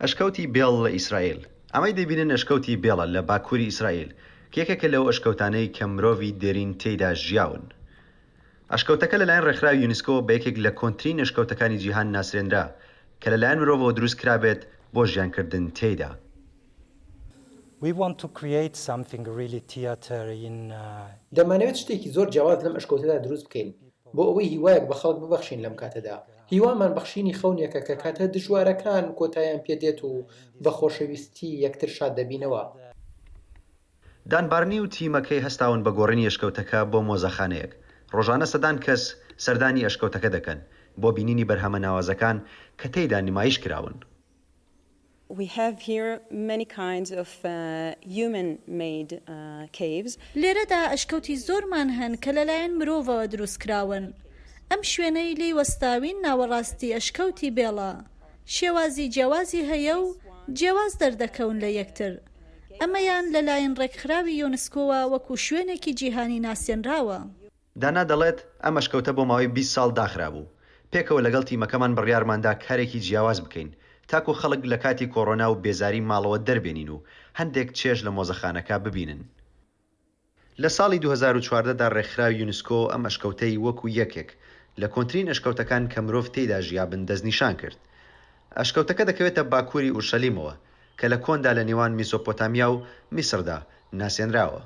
ئەشکەوتی بێڵ لە ئیسرائیل. ئەمەی دەیبینن ئەشکەوتی بێڵە لە باکووری ئیسرائیل، کە یەکێکە لەو ئەشکەوتانەی کە مرۆڤی دێرین تێیدا ژیاون. ئەشکەوتەکە لەلایەن ڕێکخراوی یونسکۆوە بە یەکێک لە کۆنترین ئەشکەوتەکانی جیهان ناسرێنرا کە لەلایەن مرۆڤەوە دروست کرابێت بۆ ژیانکردن تێیدا. دەمانەوێت شتێکی زۆر جیاواز لەم ئەشکەوتەدا دروست بکەین بۆ ئەوەی هیوایەک بە خەڵک ببەخشین لەم کاتەدا. هیوامان بەخشینی خەونێکە کە کاتە دژوارەکان کۆتاییان پێدێت و بە خۆشەویستی یەکتر شاد دەبینەوە. دان بارنی و تیمەکەی هەستاون بە گۆڕینی ئەشکەوتەکە بۆ مۆزەخانەیەک. ڕۆژانە سەدان کەس سەردانی ئەشکەوتەکە دەکەن بۆ بینینی بەرهەمە ناوازەکان کە تێیدا نمایش کراون. لێرەدا ئەشکەوتی زۆرمان هەن کە لەلایەن مرۆڤەوە دروستکراون. ئەم شوێنەی لێی وەستاوین ناوەڕاستی ئەشکەوتی بێڵە. شێوازی جیاوازی هەیە و جیاواز دەردەکەون لە یەکتر. ئەمەیان لەلایەن ڕێکخراوی یۆنسکۆوە وەکو شوێنێکی جیهانی ناسێنراوە. دانا دەڵێت، ئەم ئەشکەوتە بۆ ماوەی 20 ساڵ داخرابوو. پێکەوە لەگەڵ تیمەکەمان بڕیارماندا کارێکی جیاواز بکەین تاکو خەڵک لە کاتی کۆرۆنا و بێزاری ماڵەوە دەربێنین و هەندێک چێژ لە مۆزەخانەکە ببینن. لە ساڵی 2014 دا ڕێکخراوی یونسکۆ ئەم ئەشکەوتەی وەکو یەکێک لە کۆنترین ئەشکەوتەکان کە مرۆڤ تێیدا ژیابن دەستنیشان کرد. ئەشکەوتەکە دەکەوێتە باکووری ئورشەلیمەوە کە لە کۆندا لە نێوان میسۆپۆتامیا و میسردا ناسێنراوە.